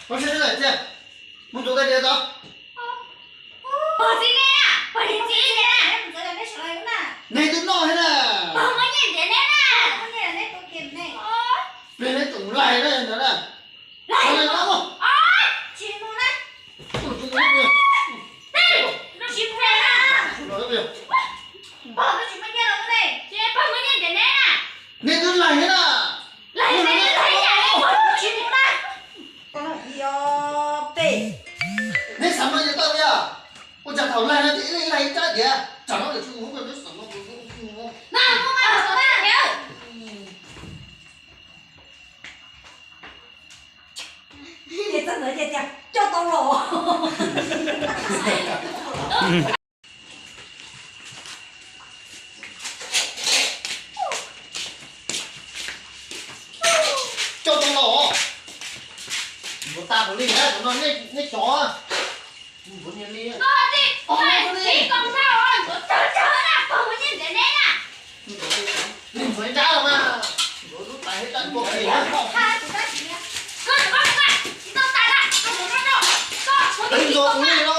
Pog txiv ne na, pog txiv ne na. Neb twb noj thiab na. Pog muaj nyiaj ntiav neb na. Pliag neb tus laig na ntawd na. Laig na. Tsis mus na. Tsis mus na. Pog twb tsis muaj nyiaj los ne. Pog muaj nyiaj ntiav neb na. Neb twb laig thiab na. Laig ne, laig yam ne, pog tsis mus na. Ib ob peb. Neb xav mas yog tau li os. Ua cas thaum laig no ces ib leeg laig ib rab diav, tsam no lawv tsis mus, neb xav mas mus. Ces txog ntawd ces tias coj tau los. Coj tau los. Ntxuav tas kuv li na, no nej cov. Ntxuav nyias li. Ntxuav ntau mas, ntxuav lub tais thiab rab tua kiag. Ntxuav kuv li no,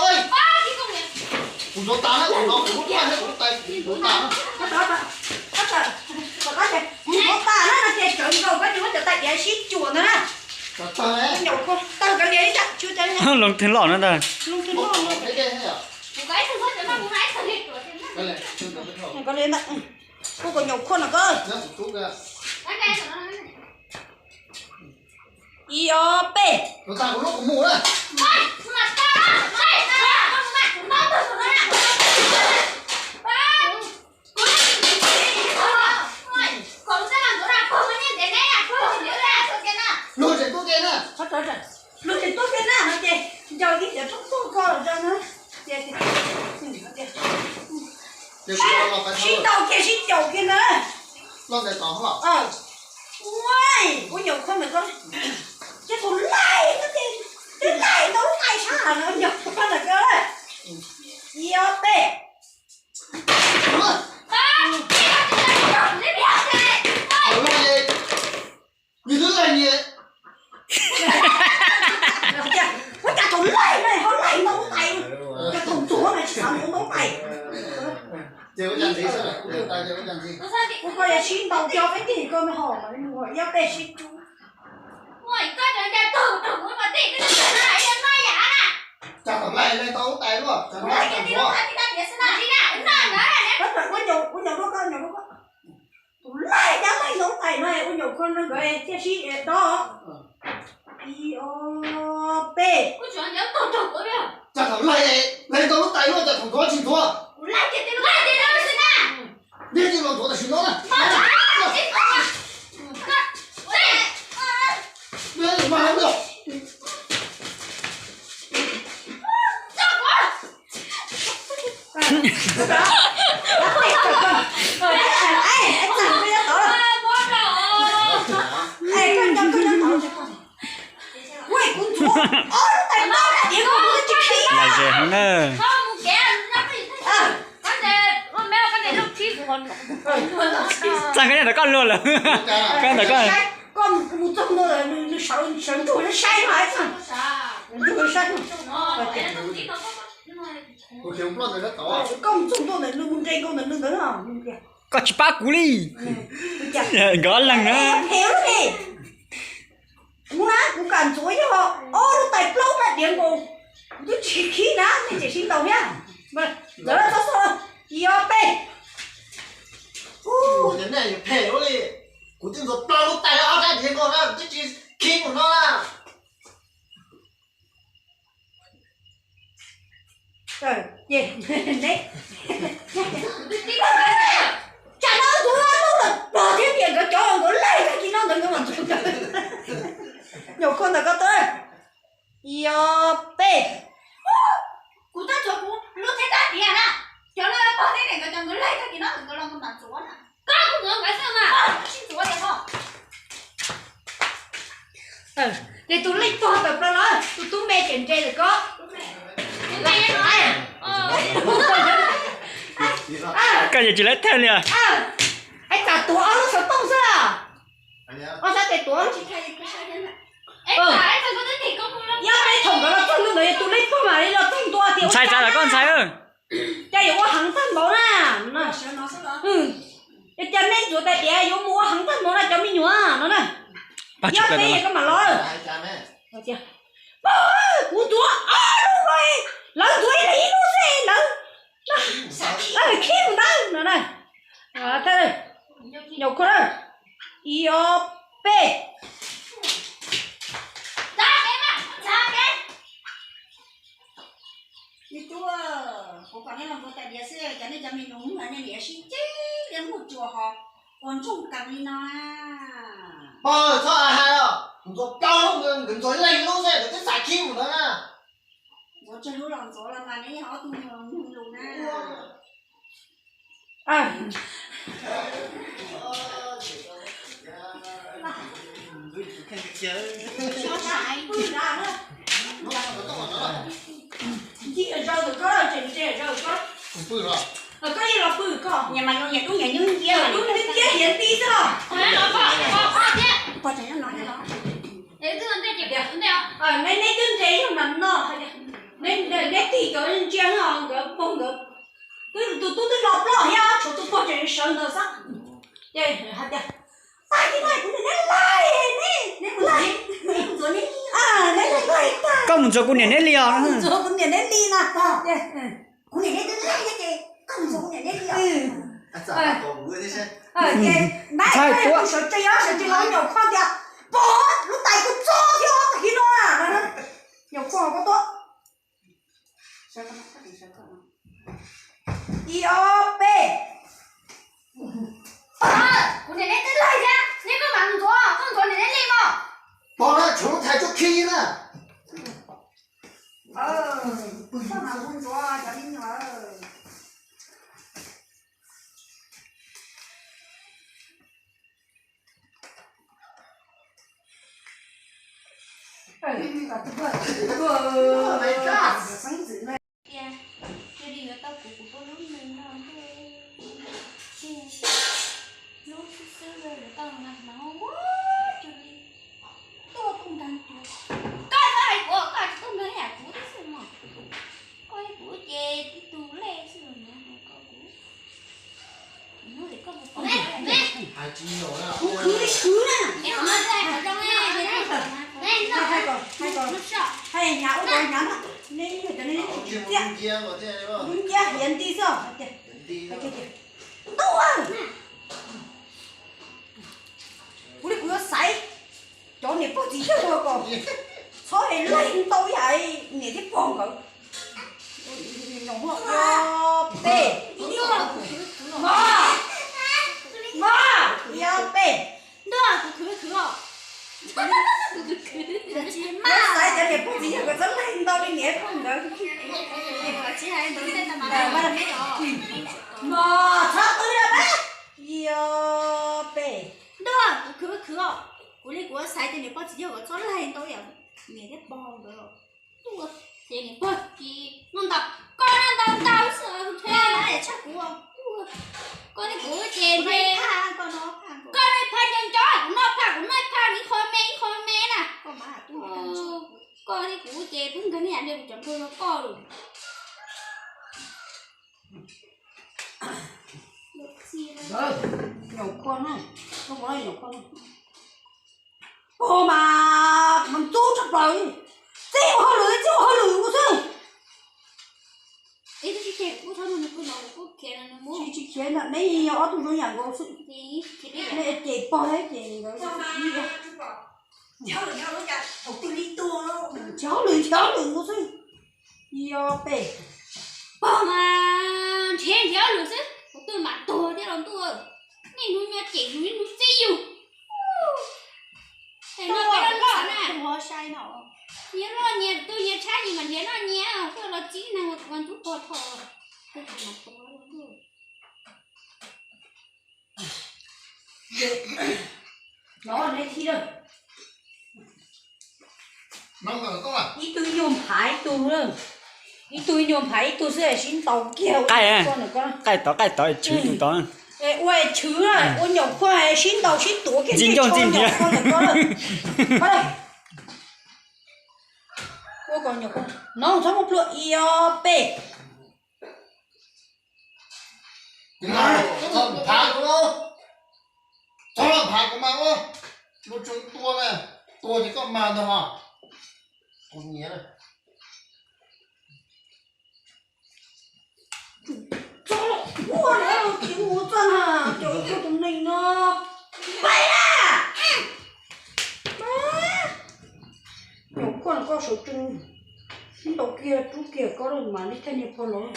kuv ntxuav tas na, kuv ntxuav kuv lub tais thiab kuv lub tais ntxuav tas na. Kuv ntxuav tas na no ces tsawv nkaus koj tsis muab cov tais diav sib cuam ntag na. Nyaum khuaj tawg kav liam ib tsam tsuj tas. Loo thwg loj no ntag. Loo thwg loj no. Kuv kav liam ntag. Kuv kom nyaum khuaj no koj. Ib ob peb. Luag tseem tuaj ke na. Luag tseem tuaj ke na no ces ncaws ib tiam roob tuaj koj los rau na. Sib ntaus kiag sib caum kiag na. Ua, ua nyaum khuaj ntawm koj. Ces tus laig no ces twb laig ntau lub tais sab no, nyaum khuaj ntawm koj. Ib ob peb. Nws twb laig nyias. Ua cas thaum laig no ho laig ntau lub tais, cas thaum ntxuav no tsis xav ntxuav ntau lub tais. Ua koj yog sib ntaus cov peb tij koj me hom mas mus ib ob peb sib cub. Cas thaum laig laig ntau lub tais luaj, cas no ntxuav. Ua nyaum, ua nyaum rau koj, nyaum rau koj. Tus laig cab laig ntau lub tais no ua nyaum khuaj rau nkawd thiaj sib dob. Ib ob peb. Cas thaum laig, laig ntau lub tais luaj, cas thaum ntxuav tsis ntxuav. Neb cia li los ntxuav tam sim no na. Lom zem heev na. Txaj koj nyob ntawm koj luag lawm. Koj ntawm koj. Koj mus txog no lawm, nws sawv ntsug saib no. Koj mus txog no lawm, nws mus nres nkaus ntawm nws ntawd no. Koj tsis pab kuv li. Nkawd ob leeg na. Kuv na, kuv kam ntxuav yog ob lub tais plaub na diav nkaus, kuv twb tsis khib na, nej tseem sib ntaus thiab. Ntawd txhob xo, ib ob peb. Phem ua li, kuv twb ntxuav plaub lub tais ob rab diav nkaus na, kuv twb tsis khib mus no na. Tsam no tus no lub lawm pog thiab tias nkawd cov nkawd laig tag kis no ntawd nkawd mam ntxuav. Nyuam khuaj ntawm koj tau. Ib ob peb. Kuv twb ntxuav kuv lub thiab rab diav na. Cov no pog thiab tias nkawd cov nkawd laig tag kis no nkawd los nkawd mam ntxuav na. Koj kuv ntxuav nkawd xwb mas. Tsis ntxuav tias ho. Ces tus leej pog tawm plaws los, tus tub me tseem nres ntawm koj. Koj yeej tsis laib thawj li. Es tsam tuav ob lub xov tooj xwb. Ob sab tes tuav tsis thaiv. Ib peb thaum nkawd los txog ntawd yog tus lej pog mam li los txog ntua tias ntxhais, cas koj ntxhais, cas yuav ua heev tag npaum na. Yog cas nej ntxuav tais diav yuav mus ua heev tag npaum na cov me nyuam no na. Yog peb koj mam los. Pog, kuv ntxuav ob lub los, lawv ntxuav ib leeg ib lub xwb lawv khib mus ntawd no na. Nyuam qhuav, ib ob peb. Li tub, kuv kom nej los ntxuav tais diav xwb, cov nej cov me nyuam mus nej niam sib ceg li muaj tsuas ho ua ntsoog kawg li no. Pog, txhob hais os, kuv ntxuav plaub lub, nkawd ntxuav leej lub xwb nkawd twb xav khib mus ntawd na. Ntxuav tsawg lub los ntxuav los mas neb yog ob tug me nyuam lus na. Nciab zaws ntawm koj, tseem ntsia zaws koj. Koj yeej los pw koj. Nyias mas zoo nyias dub nyias nyuj nciab, dub nyuj nciab hiav nti xwb os. Pog tseem nyob no. Neb, neb twb ntse yog mas no, neb tig cov ntsia no nkawd pog nkawd, tus tub twb no ploj thiab tshuav tus pog tseem sawv ntawd xwb. Ces hais tias, tag kis no kuv niam neb laij, neb laij, neb laij tag. Koj mus ntxuav kuv niam neb li os. Ntxuav kuv niam neb li no. Kuv niam neb twb laij thiab ces koj mus ntxuav kuv niam neb li os. Ces nab sawv tsees, sawv tsees los nyuam qhuav tias, pog, lub tais kuv txog thiab tag kis no. Nyuam qhuav koj tuaj. Ib ob peb. Kuv niam neb twb laij thiab, neb koj mam ntxuav, koj ntxuav niam neb li mog. Pog na, tshuav lub thais tsuas khi na. Koj mam mus ntxuav cov me nyuam. Cia li yuav tau kuv, kuv pub lub nws no ntuj, lub xwb xwb yuav tau no mas ua cuag li tuaj tuaj nrag cuag. Koj txhob hais kuv, koj tsis tuaj nrag yam kuv tib xwb mog. Koj li kuv ces tib tug lej xwb los no koj kuv. Kuv khwv li khwv na. Hais kom, hais kom, hais nyav ua nyav no, nej cov nej tsis tiag. Lub nciab hiav nti xwb. Ntuj, kuv li kuv yuav xaiv cov niam pog txiv yawg ko, txhob hais laig ntau yam niam thiab pog nkawd. Ob peb, ob peb. Ntuj, kuv khwv khwv os. Kuv xaiv cov niam pog txiv yawg ko txhob laig ntau li niam pog nkawd. Mos, txhob qw li peb. Ob peb. Ntuj, kuv khwv khwv os. Kuv li kuv xaiv cov niam pog txiv yawg ko txhob laig ntau yam niam thiab pog nkawd. Ces niam pog txiv no ntau, koj no ntau ntau xwb, tshaj kuv. Koj thiab kuv ces ntshe koj noj phaj nco nco, kuv noj phaj, kuv noj ib phaj, ib qho me ib qho me na. Koj thiab kuv ces pub nkawd niaj ntawd kuv cov npawg no koj lawm. Nyuam qhuav na, nyuam qhuav na. Pog mas mas ntxub tshaj plaws, txij ua hauj lwm txij ua hauj lwm nkaus xwb. Tsis khiav ntawm neb yog ob tug zoo yam nkaus xwb. Nej ces pog thiab ces nkawd nrhiav hauj lwm nrhiav hauj lwm nkaus xwb. Ob peb. Pog mas nrhiav nrhiav hauj lwm xwb, kuv twb mam tuag thiab los ntuj. Niaj hnub nyob cem yus, niaj hnub txib yus. Noj peb loj loj na. Nyias loj nyias twb nyias tshab nyias mam nrhiav noj nyias, koj los txib neeg uas kuv ntxub pog tho. Ib tug nyuag phav ib tug, ib tug nyuag phav ib tug xwb sib ntaus kiag. Qaij tod qaij tod, chwv tus tod. Ua chwv na, ua nyuam qhuav sib ntaus sib tuav kiag ntxi ncauj ntxi ntiav. Ua kom nyuam qhuav no txhob muab pluag ib ob peb. Txhob los phav kuv, txhob los phav kuv mas ua. Lub tseeb tua na, tua ces koj mas ntag ho. Kuv nyiav na. Txhob los ua na, tsis ua txog na, cov ua tus neeg no. Pais na. Nyuam qhuav koj sawv tsees, ntaus kiag rub kiag koj lawm mas nej thiaj niag pog los.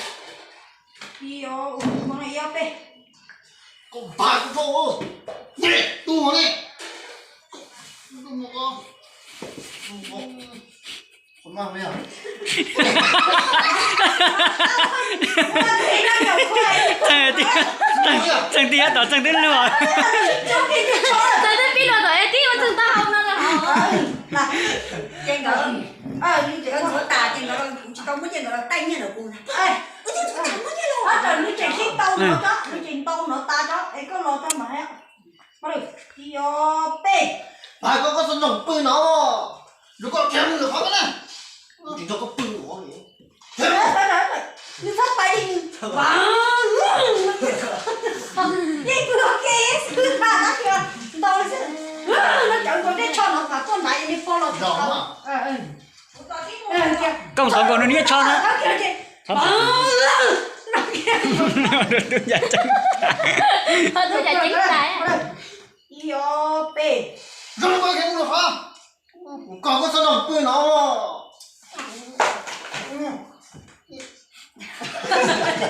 Ib ob, ua no ib ob peb. Koj phav kuv, tua ne. Txeeg tib yav tom txeeg tib luag. Txeeg tib pib luag tom tib ua txeeg taub hau no. Ces nkawd, nkawd ntxuav tas ces nkawd, kuv tsis tau muab nyiaj, nkawd los taij nyiaj ntawm kuv. Wb twb ntxuav tas muab nyiaj los, nws tseem sib ntaus no tso, nws tseem ntaus no tas tso es koj los tso mas. Ib ob peb. Pab koj, koj txhob nrog pw no, zoo koj khiav mus lwm qhov na. Tsis nrog koj pw ua li. Nws txhob pais li, yeej pw ua ke xwb na, ntau xwb. No cawv nkaus tej tsho no mas tuaj nrad li pog los tsis tau. Koj mus txov nkaus nws niag tsho na. Tus yam ceeb, tus yam ceeb tas. Ib ob peb. Zoo koj khiav mus lwm qhov. Koj, koj txhob nrog pw no.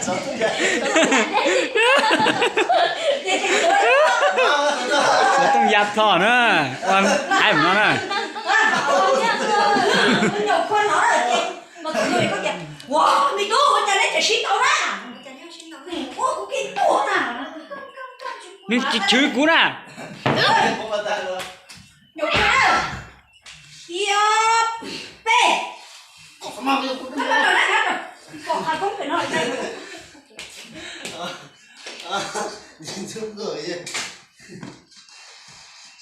Xov tooj ya plho na, ua hais no na. Nws tsis chwv kuv na. Ib ob peb.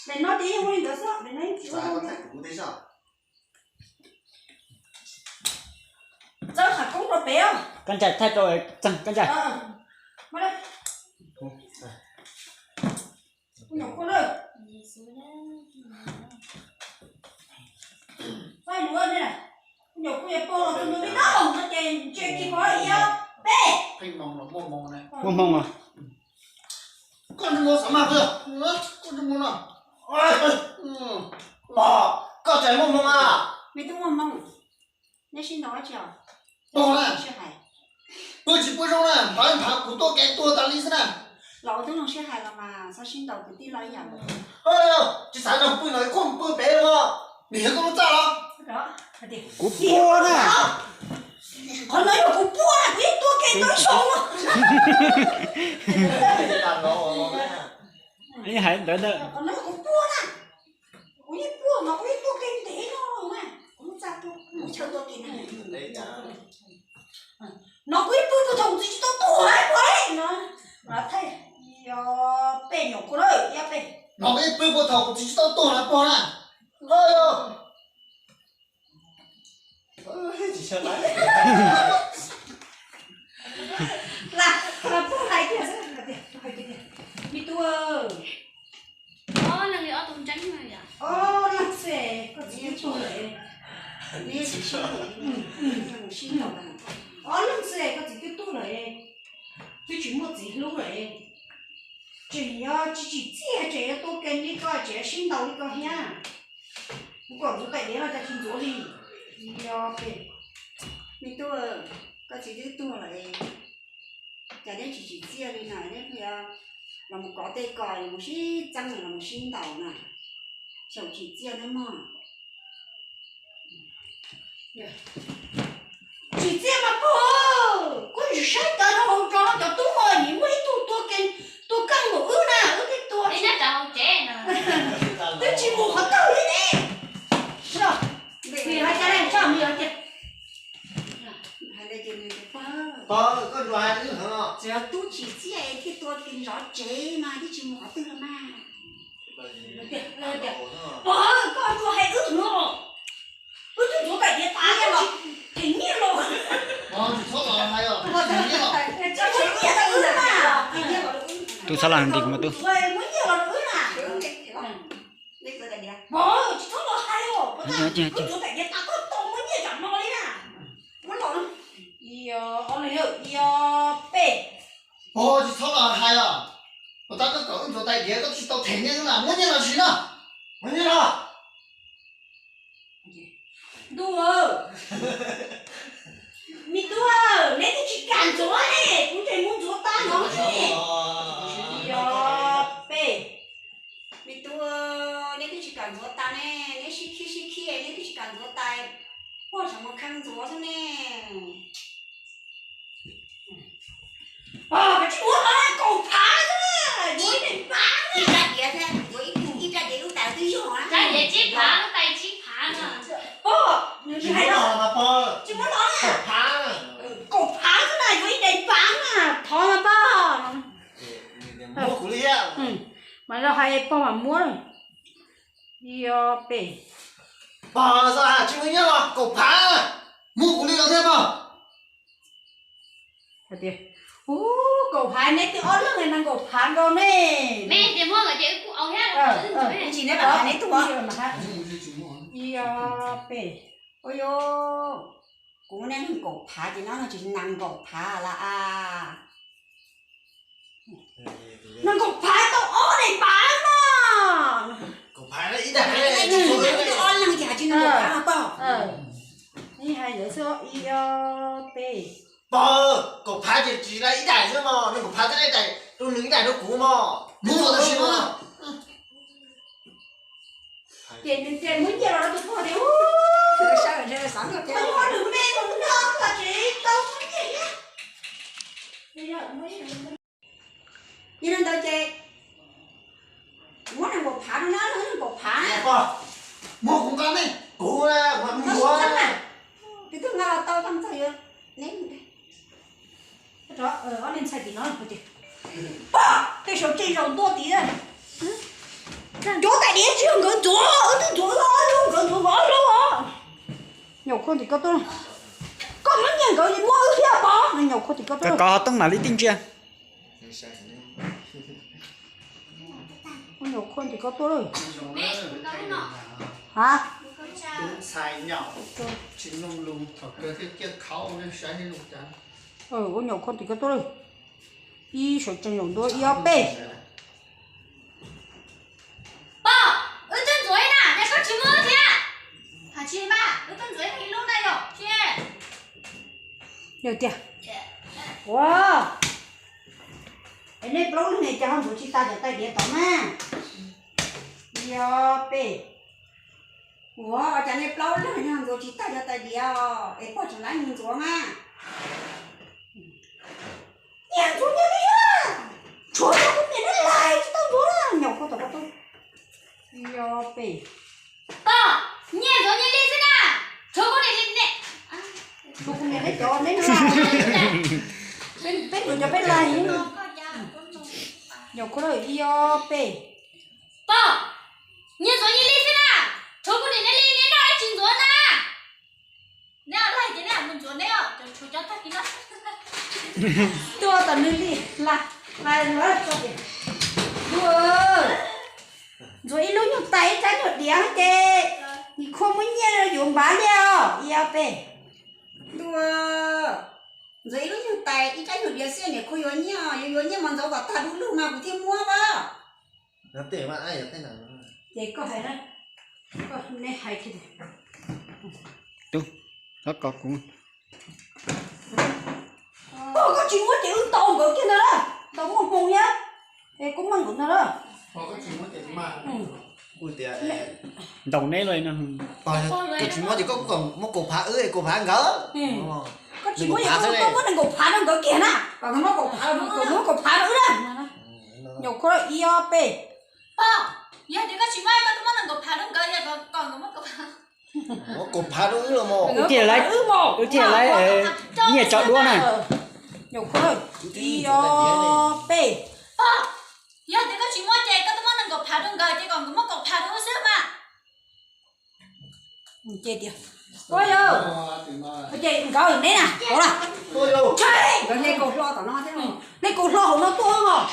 Daim no ces yeej ua li ntawd xwb, daim no yeej tsis ua. Txawb qhov koob rau pem os. Koj ntshai thaij rau txeeg koj ntshai. Nyuam qhuav na. Txaij nuav ne, nyuam qhuav yuav pog los tus nus li no no ces ntsia kiag pog ib ob peb. Muaj hmoo os. Koj ntsej muag xav mas, koj ntsej muag no. Koj tseem muaj hmoo a? Me tub muaj hmoo, neb sib ntaus dab tsi os? Pog na, sib hais. Pw tsis pw zoo na, nphav nphav kuv tuaj kev tuag tas li xwb na. Los ua tub zoo sib hais los mas txhob sib ntaus kwv tij los ib yam. Tsis xav nrog pw no, kuj pw pem los. Nim yog koj lub txaj los? Kuv puag na. Qhov no yog kuv puag na, kuv yeej tuaj kev tuag ib zaug no. Ib hais ntawd ntag. Qhov no yog kuv puag na. Kuv yeej puag no, kuv yeej tuaj kev ntev no los na. Kuv lub txaj tuaj, kuv chaw tuaj kev na. No kuv yeej pw puag thaum kuv txiv tsis tau tuag pog no. Thaij, peb nyuam qhuav lawm, ib ob peb. No kuv yeej pw puag thaum kuv txiv tsis tau tuag na pog na. Lam, lam pog hais tias, me tub, ob leeg li ob tug ntseeb no yom. Ob leeg xwb koj txiv twb tuag lawm. Ob leeg xwb koj txiv twb tuag lawm, twb tsis muaj txiv hlub lawm. Tseem yuav tsis tsim txiaj, tseem yuav tuaj kev li koj, tseem yuav sib ntaus li koj thiab. Kuv kom ntxuav daim diav no cas tsis ntxuav li. Yog, me tub, koj txiv twb tuag lawm, cas neb tsis tsim txiaj li na, neb yuav los mus kov tej ko los mus sib txeeb los mus sib ntaus na. Xyaum tsim txiaj nawb mog. Tsim txiaj mas pog, koj tsis saib cov no hauv tso no cov tub ho nim muaj ib tug tuag kev, tuag keej npaum wb na, wb thiaj tuag. Twb tsis mus qhov twg li ne. Hais cas ne, tso nws hais tias, txiv tub tsim txiaj thiaj tuaj kev zov tsev mas twb tsis mus qhov twg los mas. Pog, koj tsuas hais wb no, wb twb ntxuav Them nyiaj los. Tsis muab nyiaj rau wb na. Tub txhob los nti kuv mas tub. Muab nyiaj los rau wb na. Tsis txhob los hais os. Kuv tsuav daim diav tas koj tau muab nyiaj tsam no li na. Muab los. Ib, ob, peb. Pog, tsis txhob los hais os. Puas tab koj kom wb ntxuav tais diav koj tsis tau them nyiaj na, muab nyiaj los sis no. Muab nyiaj los. Ntuj, me tub, neb twb tsis kam ntxuav ne, kuv ces mus ntxuav tas no ne. Ib, ob, peb. Me tub, neb twb tsis kam ntxuav tas ne, neb sib khib sib khib neb twb tsis kam ntxuav tas, pog tseem mus kheej ntxuav xwb ne. Pog, koj tsis muab los, kaum phav xwb, yuav ib daim phav na. Ib rab diav thiab, yuav ib, ib rab diav lub tais twb yog na. Rab diav tsib phav, lub tais tsib phav no. Pog, tsis muab los mas pog. Tsis muab los na. Kaum phav. Kaum phav xwb na, yuav ib daim phav na, thov mas pog. Muab kuv li thiab. Mas los hais pog mam muab. Ib, ob, peb. Pog, tsis muaj nyiaj los kaum phav, muab kuv li los thiab pog. Hais tias, ub, kaum phav, neb twb ob leeg nees nkaum phav nkaus ne. Neb tias muab lawm ces wb kuj au thiab. Ib, ob, peb. Ua yog kuv muab neb nees nkaum phav ces neb no tsis nees nkaum phav lawm as. Nees nkaum phav tau ob daim phav no. Kaum phav ib daim, ob leeg ces hais tsis nees nkaum phav pog. Ib, ob, peb. Pog, kaum phav ces tsis laib ib daim xwb mog, nees nkaum phav twb laib ib daim rau nws ib daim rau kuv mog. Muab los sis no. Ces nws ces muab nyiaj los rau tus pog tias, ub, pog nws me tus no los tsis tau muab nyiaj thiab. Yog li ntawd ces muab nees nkaum phav rau na, nees nkaum phav. Muab kuv nqa me, kuv, kuv, kuv twb nqa los tau tag txog yuav neb. Ob niag ntxhais tim no, pog, tej saum tseem zaum ntua tid. Cov tais diav tsis yog nkawd ntxuav, wb twb ntxuav ob lub, nkawd ntxuav ob lub os. Nyuam qhuav tim koj tuaj, koj muab nyiaj nkawd muab wb thiab pog. Nyuam qhuav tim koj tuaj, kov tooj mam li tij ntsia. Ua nyuam qhuav tim koj tuaj lawm. Ha? Ua nyuam qhuav tim koj tuaj lawm. Ib, saum tseem zaum ntua, ib, ob, peb. Pog, wb twb ntxuav ib na, es koj tsis muab thiab? Hais tsis mas, wb twb ntxuav ib lub na yom, tsis. Yog tiag. Ua, es nej plaub leeg ne cas ho ntxuav tsis tas cov tais diav tod na? Ib, ob, peb. Ua cas nej plaub leeg ho ntxuav tsis tas cov tais diav es pog tseem laib mus ntxuav mas? Nyiaj ntxuav nyiaj li, tshuav kuv niam neb lais tsis tau ntxuav na, nyuam qhuav tom koj tuaj. Ib, ob, peb. Pog, nyiaj ntxuav nyiaj li xwb na, tshuav kuv niam li ne. Tshuav kuv niam neb cov neb no, peb ntxuav cov peb lais. Nyuam qhuav lawm, ib, ob, peb. Pog, nyiaj ntxuav nyiaj li xwb na, tshuav kuv niam neb li, neb noj dab tsi ntxuav na? Neb laig ces neb mus ntxuav neb os, tshuav cov tag kis no. Tuaj tom nws li, la, la, la, ntxuav ib lub nyuag tais ib rab nyuag diav ces Yim Khuaj muab nyiaj yuav npav li os, ib, ob, peb. Ntuj, ntxuav ib lub nyuag tais ib rab nyuag diav xwb niam Khuaj yuav nyiaj, yuav yuav nyiaj mas ntxuav kom tag du lug mas kuv thiaj muab pab. Ces koj hais na, koj, neb hais kiag tias, tub, koj kov kuv. Koj, koj tsis muab ces wb ntaus nkawd kiag ntag na, ntaus muaj hmoo thiab, es koj maj nkawd ntag na. Ntaus neb los no. Koj tsis muab ces koj kom muab kaum phav wb, kaum phav nkawd. Koj tsis muab ces koj muab nees nkaum phav rau nkawd kiag na, kom nkawd muab kaum phav rau, kom nkawd muab kaum phav rau wb na. Nyuam Khuaj, ib, ob, peb. Pog, yog tias koj tsis muab koj twb muab nees nkaum phav rau nkawd, kom nkawd muab kaum phav. Muab kaum phav rau wb los mas. Wb thiaj laib, wb thiaj laib nyiaj tso duab na. Nyuam Khuaj, ib, ob, peb. Pog, yog tias koj tsis muab ces koj twb muab nees nkaum phav rau nkawd ces kom nkawd muab kaum phav rau wb xwb mas. Ces tias, ua yau, ces nkawd neb na, ua la, nkawd neb kaus hlo tom no thiab, neb kaus hlo hauv no tuaj os.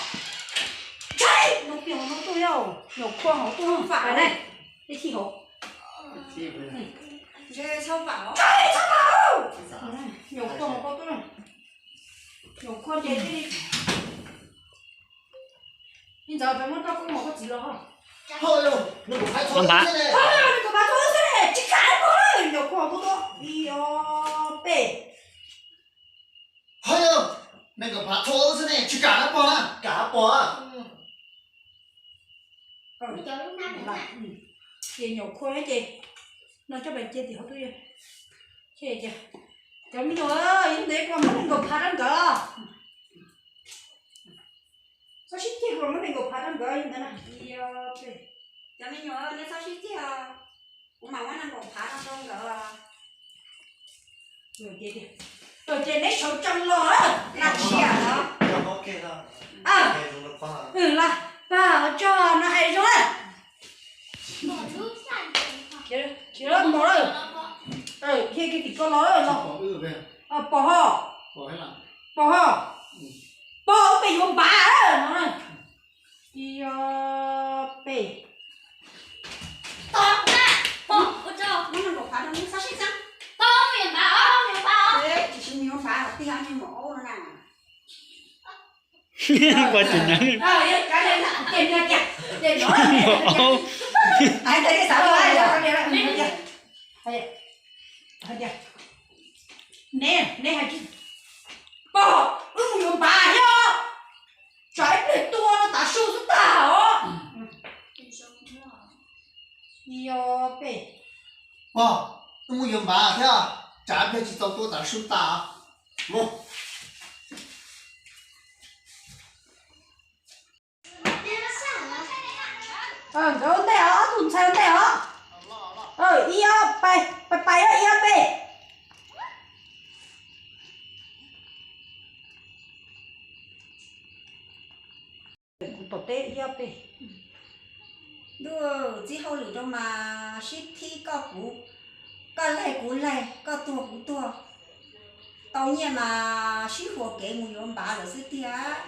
Ntshai, no pia hauv no tuaj yau, nyuam qhuav hauv tuaj fam ne, tib si hauv. Ntshai tshaj vam, ntshai tshaj vam. Nyuam qhuav hauv tuaj, nyuam qhuav ces tib li. Ib ntxawm peb muab rau koj mus koj txiv los. Npam, npam, tsis kam pog, nyuam qhuav hauv tuaj, ib ob peb. Ho yau, nees nkaum phav txhua xwb ne, tsis kam na pog na, kam pog na. Ces nyuam qhuav ces no coj pes cia tim hauv tuaj. Cov me nyuam, yog ntev koj muab nees nkaum phav rau nkawd. Txhob sib ceg, kuv muab nees nkaum phav rau nkawd yog ntawd na. Cov me nyuam, nej txhob sib ceg os, kuv mam muab nees nkaum phav no rau nkawd. Ces neb sawv tsees los, na tsiam los. Los, pab tso no hais zoo na. Khiav los mos lawm. Khiav kiag tim ko los lawm no. Pom ho, pom ho, pog wb pem yuav npav no. Ib ob peb. Pog, pog, ua tso, muab nees nkaum phav rau neb txhob sib xeeb. Pog, mus yuav npav os, mus yuav npav os. Tsis sib yuav npav, tiag tiag mus ub no na. Pog tsis nyeem. Neb, neb hais tias, pog, wb mus yuav npav thiab, tsam ib pliag tua no tav su xwb tag os. Ib ob peb. Pog, wb mus yuav npav thiab, tsam ib pliag tsis txaus tua tav su tas. Mus. Nkawd ntej os, ob tug ntxhais ntej os. Ib ob peb, pais pais ib ob peb. Kuv tom teb ib ob peb. Ntuj, txib hauj lwm rau mas sib thib koj kuv, koj laig kuv laig, koj tuag kuv tuag. Tau nyiaj mas sib huas kev mus yuav npav lawm xwb tiag.